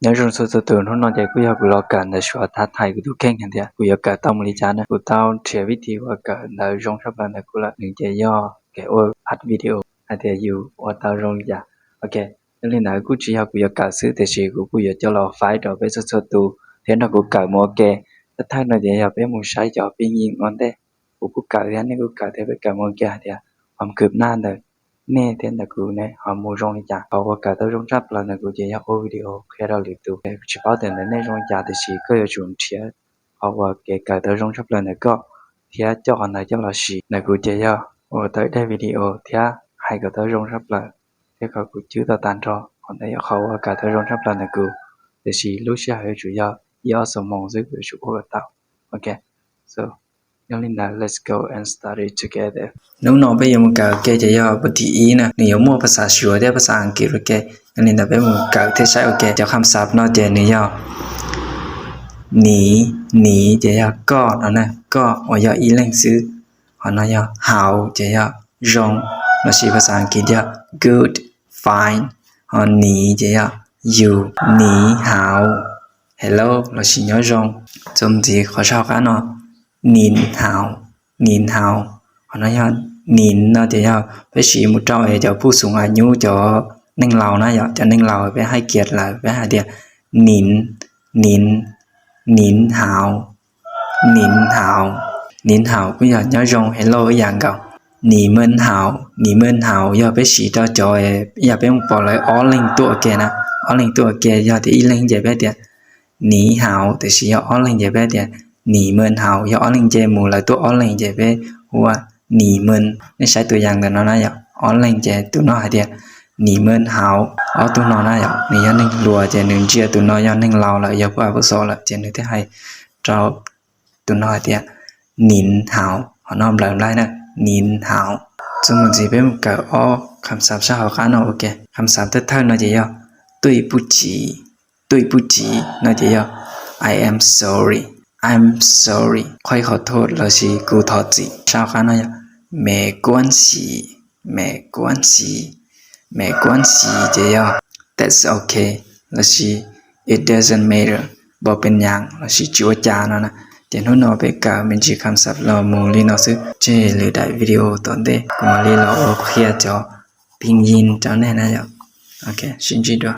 Nhớ Zoom số thứ tư, hôm nay thì cũng do của lo cả đã xóa thả thải của tôi khen hàng thiệt. Của do cả tao một lý chán nữa. Của tao chia ví thì qua cả đã Zoom sắp lần đã của lợn đừng chạy do kẻ ôi phát video. Hay thì dù qua tao Zoom lý chán. Ok. Nên là nó cũng chỉ do của do cả xứ thì chỉ của của do cho lo phải rồi với số số tu. Thế nó cũng cả mua kè. Tất thải nó thì do bé mua sai cho pin nhìn ngon thế. Của của cả thì anh ấy của cả thì với cả mua kè thì hòm cướp na đời. ແນ່ແທ້ນະ ນະກູແນ່ ເຮົາໝູ່ ໂຮງຮຽນ ເຂົາວ່າກາຍໂຕ ໂຮງສັບ ລະນະກູ ຈະຢາກໂອ ວິດີໂອ ເພື່ອເຮົາລີຕູ ເພາະວ່າແຕ່ໃນ ໂຮງຮຽນ ແຕ່ຊິ ກໍຢູ່ຊຸມ ເທຍ ເຂົາວ່າແກກາຍໂຕ ໂຮງສັບ ລະນະກໍ ເທຍ ຈອກອັນໃດ ຈອກລາວຊິ ນະກູ ຈະຢາກໂອ ເຕີໄດ້ ວິດີໂອ ເທຍ ໃຫ້ກາຍໂຕ ໂຮງສັບ ລະ ເທຍ ເຂົາກູ ຈື່ຕໍ່ຕານເທາະ ອັນໃດ ເຂົາວ່າກາຍໂຕ ໂຮງສັບ ລະນະກູ ແຕ່ຊິ ລູກເຊຍ ເຮົາ ຈຸຢາກ ອີອອສ ສມອງ ຊຶ ເຮົາ ຈຸໂອ ກະເຕົາ ໂອເຄ so ຍາມນີ້ນະ let's go and study together. ໜູນ້ອງໄປຢູ່ໝູ່ເກົ່າແກຈະຢອກບໍ່ດີອີນະ ໜູຢາກມົວພາສາຊວຍແດ່ພາສາອັງກິດແກ ຍາມນີ້ນະໄປໝູ່ເກົ່າແທ້ໃຊ້ໂອເຄ ຈາກຄຳສັບເນາະ ຈະໜູຢອກ ໜີ ໜີ ຈະຢອກ ກໍ ເນາະນະ ກໍ ບໍ່ຢອກອີເລັ່ງຊື່ ເນາະ ຢອກ ຫາວ ຈະຢອກ ໂຮງ ລະຊິພາສາອັງກິດຢອກ good fine ເນາະ ໜີ ຈະຢອກ ຢູ່ ໜີ ຫາວ ເຮໂລ ລະຊິ ຍອດໂຮງ ສົມຈິ ຂໍຊາວການເນາະ ໜິນຫາວ ໜິນຫາວ ເຮົານະ ຍອດ ໜິນເນາະ ຈະຍອດ ໄປຊີ້ໝູ່ເຖົ້າ ເຈົ້າຜູ້ສູງອາຍຸ ເຈົ້າໜຶ່ງລາວນະ ເຈົ້າໜຶ່ງລາວ ໄປໃຫ້ກຽດລາວ ໄປຫາດຽວ ໜິນ ໜິນ ໜິນຫາວ ໜິນຫາວ ໜິນຫາວ ກໍຍອດ ຍອດໂຮງ ເຮໂລ ອີ່ຫຍັງເກົ່າ ໜີເມີນຫາວ ໜີເມີນຫາວ ຍອດ ໄປຊີ້ເຕົ້າຈໍ ຍາເປັນປໍເລີຍ ອໍເລັ່ງຕົວແກນະ ອໍເລັ່ງຕົວແກ ຍອດ ອີ່ເລັ່ງເຈແປດຽວ ໜີຫາວ ແຕ່ຊິຍອດ ອໍເລັ່ງເຈແປດຽວ ໜີເມີນຫາວ ຍອດ ອໍເລັ່ງເຈ ໝູ່ລະ ຕົວ ອໍເລັ່ງເຈແປດ ຫົວ ໜີເມີນ ນີ້ໃຊ້ຕົວຢ່າງເດີນອນນະ ຍອດ ອໍເລັ່ງເຈ ຕຸນອນຫາດຽວ ໜີເມີນຫາວ ອໍ ຕຸນອນນະ ຍອດ ໜີຍອດໜຶ່ງ ລັວເຈ ໜຶ່ງເຈ ຕຸນອນຍອດໜຶ່ງ ລາວລະ ຍອດ ຜູ້ອາວຸໂສລະ ເຈ ໜຶ່ງ ທີ່ໃຫ້ເຈົ້າ ຕຸນອນຫາດຽວ ໜິນຫາວ ເຮົານອນເບາໄດ້ນະ ໜິນຫາວ ສົມມຸດຊິເປັນການອອກຄຳສັບສາເຮົາການເນາະ ໂອເຄ ຄຳສັບເທີເນາະ ຈະຍອດ 对不起 对不起 ເນາະ ຈະຍອດ I am sorry I'm sorry ຂ້ອຍຂໍໂທດ ລະຊິ ກູທອດຈິ ຊາວຄານເນາະ ຍອດ 没关系没关系没关系 ຈະຍອດ That's okay ລະຊິ It doesn't matter ບໍ່ເປັນຫຍັງ ລະຊິ ຈວດຈາດເນາະນະ ຈະໜູເນາະ ເປັນການເປັນຈີຄຳສັບ ລະໝູ່ລີເນາະ ຊຶ ເຈ ຫຼື ໄດ້ ວິດີໂອ ຕອນເດ ກຸມາລີ ລະ ໂອເຄ ຈະ ພິງຍິນ ເຈົ້າແນ່ນະ ໂອເຄ ຊິນຈີດວຍ